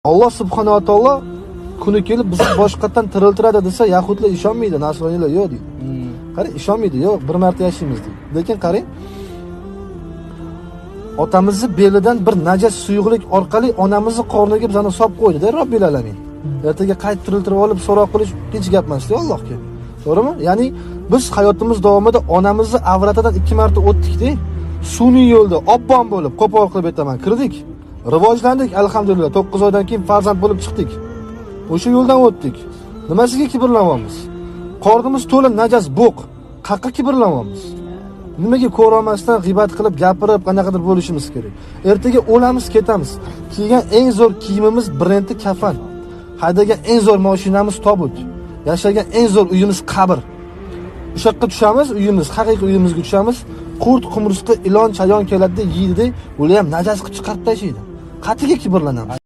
Alloh subhanahu va taolo kuni kelib bizni boshqatdan tiriltiradi desa, yahudlar ishonmaydi, nasroniylar yo'q deydi. Qarang, ishonmaydi, yo'q, bir marta yashaymiz deydi. Lekin qarang, otamizni belidan bir najas suyuqlik orqali onamizni qorniga bizani solib qo'ydi-da Robbil alamin. Ertaga qaytib tiriltirib olib so'roq qilish hech gap emas-da Allohga. To'g'rimi? Ya'ni biz hayotimiz davomida onamizni avratidan 2 marta o'tdik-da. Sun'iy yo'lda obbon bo'lib, qo'pol qilib aytaman, kirdik. Rivojlandik, alhamdulillah. 9 oydan keyin farzand bo'lib chiqdik. O'sha yo'ldan o'tdik. Nimasiga kibrlanyapmiz? Qornimiz to'la najas bo'q. Qayerga kibrlanyapmiz? Nimaga ko'rolmasdan g'iybat qilib, gapirib, qanaqadir bo'lishimiz kerak? Ertaga o'lamiz, ketamiz. Kiygan eng zo'r kiyimimiz brendi kafan. Haydagan eng zo'r mashinamiz tobut. Yashagan eng zo'r uyimiz qabr. O'sha yoqqa tushamiz, uyimiz, haqiqiy uyimizga tushamiz. Qurt, qumursqa, ilon, chayon keladi, yeydi, ular ham najas qilib chiqarib tashlaydi. Qatiga kibrlanamiz.